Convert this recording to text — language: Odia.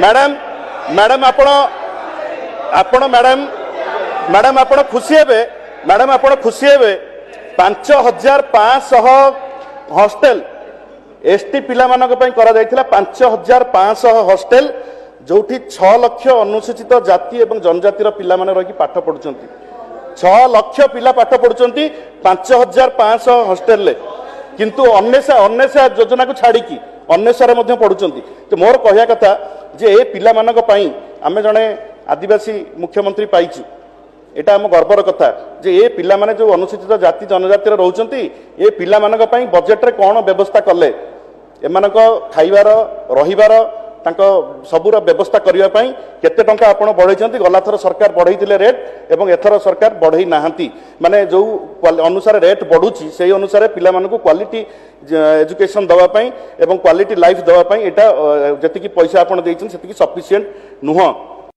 ମ୍ୟାଡ଼ାମ, ମ୍ୟାଡ଼ାମ, ଆପଣ ଆପଣ ମ୍ୟାଡ଼ାମ, ମ୍ୟାଡ଼ାମ, ଆପଣ ଖୁସି ହେବେ। ମ୍ୟାଡ଼ାମ, ଆପଣ ଖୁସି ହେବେ, 5500 ହଷ୍ଟେଲ ଏସଟି ପିଲାମାନଙ୍କ ପାଇଁ କରାଯାଇଥିଲା। 5500 ହଷ୍ଟେଲ, ଯୋଉଠି 6 ଲକ୍ଷ ଅନୁସୂଚିତ ଜାତି ଏବଂ ଜନଜାତିର ପିଲାମାନେ ରହିକି ପାଠ ପଢୁଛନ୍ତି। 6 ଲକ୍ଷ ପିଲା ପାଠ ପଢୁଛନ୍ତି 5500 ହଷ୍ଟେଲରେ। କିନ୍ତୁ ଅନ୍ୱେଷା ଅନ୍ୱେଷା ଯୋଜନାକୁ ଛାଡ଼ିକି ଅନ୍ୱେଷାରେ ମଧ୍ୟ ପଢୁଛନ୍ତି। ତ ମୋର କହିବା କଥା ଯେ ଏ ପିଲାମାନଙ୍କ ପାଇଁ ଆମେ ଜଣେ ଆଦିବାସୀ ମୁଖ୍ୟମନ୍ତ୍ରୀ ପାଇଛୁ। ଏଇଟା ଆମ ଗର୍ବର କଥା ଯେ ଏ ପିଲାମାନେ ଯୋଉ ଅନୁସୂଚିତ ଜାତି ଜନଜାତିରେ ରହୁଛନ୍ତି, ଏ ପିଲାମାନଙ୍କ ପାଇଁ ବଜେଟରେ କ'ଣ ବ୍ୟବସ୍ଥା କଲେ? ଏମାନଙ୍କ ଖାଇବାର, ରହିବାର, ତାଙ୍କ ସବୁର ବ୍ୟବସ୍ଥା କରିବା ପାଇଁ କେତେ ଟଙ୍କା ଆପଣ ବଢ଼େଇଛନ୍ତି? ଗଲାଥର ସରକାର ବଢ଼େଇଥିଲେ ରେଟ୍ ଏବଂ ଏଥର ସରକାର ବଢ଼େଇ ନାହାନ୍ତି। ମାନେ ଯୋଉ ଅନୁସାରେ ରେଟ୍ ବଢ଼ୁଛି, ସେଇ ଅନୁସାରେ ପିଲାମାନଙ୍କୁ କ୍ୱାଲିଟି ଏଜୁକେସନ୍ ଦେବା ପାଇଁ ଏବଂ କ୍ୱାଲିଟି ଲାଇଫ୍ ଦେବା ପାଇଁ ଏଇଟା ଯେତିକି ପଇସା ଆପଣ ଦେଇଛନ୍ତି, ସେତିକି ସଫିସିଏଣ୍ଟ ନୁହଁ।